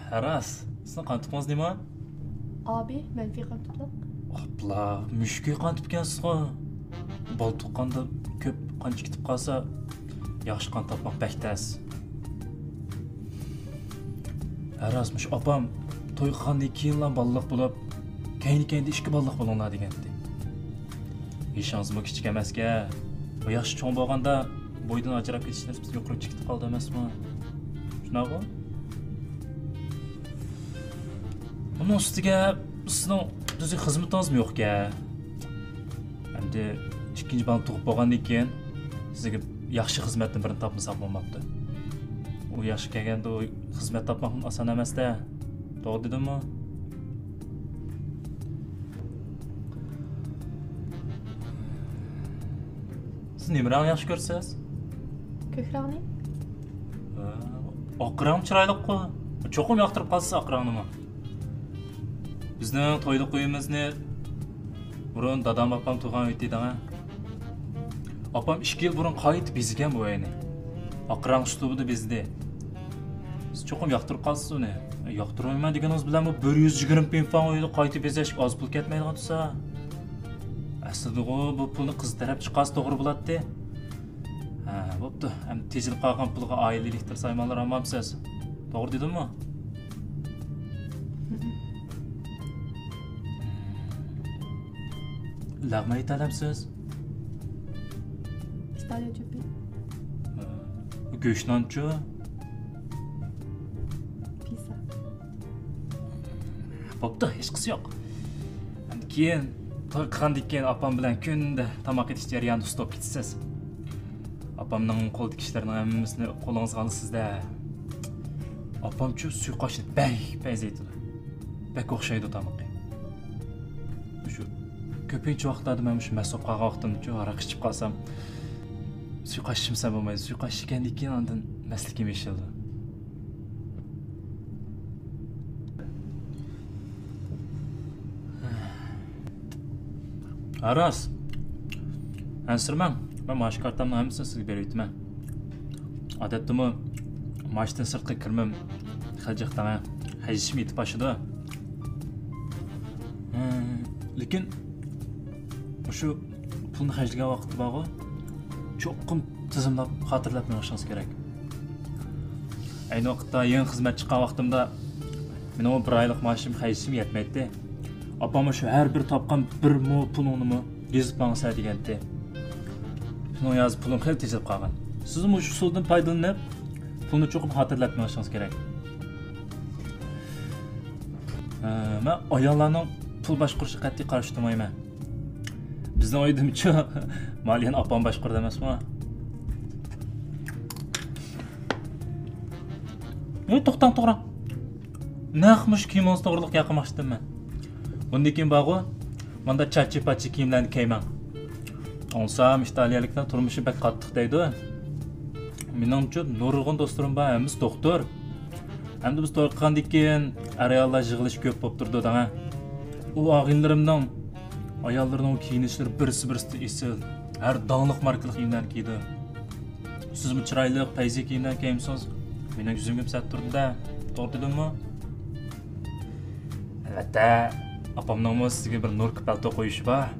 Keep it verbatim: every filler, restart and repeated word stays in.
ھە راست، سىزنىڭ قان تۇپىڭىز نېمە؟ ئابى، مەنفىي قان تۇپلۇق. ئاپلا، مۈشۈكى قان تۇپكەنسىزغۇ. بالدۇق قاندا كۆپ قان چىقىتىپ قالسا، ياخشى قان تاپماق بەك تەس. ھە راست، مۇشۇ ئاپام توي قىلغاندىن كېيىنلا بالىلىق بولۇپ، كەينى-كەينىدە ئىككى بالىلىق بولۇڭلار دېگەنتى. يېشىڭىزمۇ كىچىك ئەمەسكەن. بۇ ياخشى چوڭ بولغاندا بويدىن ئاجراپ كېتىش نىسبىتى يۇقىرى چىقىپ قالدى ئەمەسمۇ؟ شۇنداققۇ؟ ئۇنىڭ ئۈستىگە سىزنىڭ تۈزۈك خىزمىتىڭىزمۇ يوقكەن. ئەمدى ئىككىنچى بالىنى تۇغۇپ بولغاندىن كېيىن سىزگە ياخشى خىزمەتتىن بىرنى تاپمىساق بولماپتۇ. ئۇ ياشقا كەلگەندە ئۇ خىزمەت تاپماقمۇ ئاسان ئەمەس-دە. توغرا دېدىممۇ؟ سىز نېمە رەڭنى ياخشى كۆرىسىز؟ كۆك رەڭنى. ھە، ئاق رەڭ چىرايلىققۇ. چوقۇم ياقتۇرۇپ قالىسىز ئاق رەڭنىمۇ. بىزنىڭ تويلۇق ئۆيىمىزنى بۇرۇن دادام ئاپام تۇغان ئۆيدە ئىدىڭە. ئاپام ئىككى يىل بۇرۇن قايتا بېزىگەن بۇ ئۆينى. ئاق رەڭ ئۇسلۇبىدا بېزىدى. سىز چوقۇم ياقتۇرۇپ قالىسىز ئۇنى. ياقتۇرمايمەن دېگىنىڭىز بىلەنمۇ بىر يۈز يىگىرمە پىڭفاڭ ئۆينى قايتا بېزەشكە ئاز پۇل كەتمەيدىغان تۇرسا. ئەسلىدىغۇ بۇ پۇلنى قىز تەرەپ چىقارسا توغرا بولاتتى. ھە، بوپتۇ. ئەمدى تېجىلىپ قالغان پۇلغا ئائىلە ئېلېكتىر سايمانلىرى ئالمامسىز؟ توغرا دېدىممۇ؟ لەغمەن ئېتەلەمسىز؟ پىستاليا چۆپى. ھە، گۆشنانچۇ؟ پىززا. بوپتۇ، ھېچقىسى يوق. ئەمدى كېيىن توي قىلغاندىن كېيىن ئاپام بىلەن كۈندە تاماق ئېتىش جەريانىدا ئۇستا بولۇپ كېتىسىز. ئاپامنىڭ قولىدىكى ئىشلارنىڭ ھەممىسىنى قولىڭىزغا ئالىسىز-دە. ئاپامچۇ سۇيۇقئاشنى بەك پەيزى ئېيتىدۇ. بەك ئوخشايدۇ تامىقى. شۇ كۆپىنچە ۋاقىتلاردا مەن مۇشۇ مەست بولۇپ قالغان ۋاقتىمدىچۇ ھاراق ئىچىپ قالسام، سۇيۇقئاش ئىچمىسەم بولمايدۇ. سۇيۇقئاش ئىچكەندىن كېيىن ئاندىن مەستلىكىم يېشىلىدۇ. ھە راست. ئەنسىرىمەڭ، مەن مائاش كارتامنىڭ ھەممىسىنى سىزگە بېرىۋېتىمەن. ئادەتتىمۇ مائاشتىن سىرتقى كىرىمىم خېلى جىق دەڭە. خەجلىشىم يېتىپ ئاشىدۇ. ھە، لېكىن مۇشۇ پۇلنى خەجلىگەن ۋاقىتتا بارغۇ، چوقۇم تىزىملاپ، خاتىرىلەپ مېڭىشىڭىز كېرەك. ئەينى ۋاقىتتا يېڭى خىزمەت چىققان ۋاقتىمدا مېنىڭمۇ بىر ئايلىق مائاشىم خەجلىشىمگە يەتمەيتتى. ئاپاممۇ شۇ ھەر بىر تاپقان بىر مو پۇلۇڭنىمۇ يېزىپ ماڭىسەن دېگەنتى. شۇنىڭ يازى پۇلۇم خېلى تېجىلىپ قالغان. سىزمۇ مۇشۇ ئۇسۇلدىن پايدىلىنىپ، پۇلنى چوقۇم خاتىرىلەپ مېڭىشىڭىز كېرەك. ھە، مەن ئاياللارنىڭ پۇل باشقۇرۇشىغا قەتئىي قارشى تۇرمايمەن. بىزنىڭ ئۆيدىمۇچۇ مالىيەنى ئاپام باشقۇرىدۇ ئەمەسمۇ؟ ھەي، توختاڭ، توختاڭ. نەق مۇشۇ كىيىمىڭىز توغرىلىق گەپ قىلماقچىدىم مەن. بۇندىن كېيىن بارغۇ، ماندا چاچى-پاچى كىيىملەرنى كىيمەڭ. ئاڭلىسام، ئىتالىيەلىكلەرنىڭ تۇرمۇشى بەك قاتتىق دەيدۇ. مېنىڭچۇ نۇرغۇن دوستلىرىم بار، ھەممىسى دوختۇر. ئەمدى بىز توي قىلغاندىن كېيىن ئەر-ئاياللار يىغىلىشى كۆپ بولۇپ تۇرىدۇ دەڭە. ئۇ ئاغىنىلىرىمنىڭ ئاياللىرىنىڭ كىيىنىشلىرى بىرسى-بىرسىدىن ئېسىل. ھەر داڭلىق ماركىلىق كىيىملەرنى كىيىدۇ. سىزمۇ چىرايلىق، پەيزى كىيىملەر كىيمىسىڭىز، مېنىڭ يۈزۈمگە سەت تۇرىدۇ-دە. توغرا دېدىممۇ؟ ئەلۋەتتە، ئاپامنىڭمۇ سىزگە بىر نۇركا پەلتو قويۇشى بار.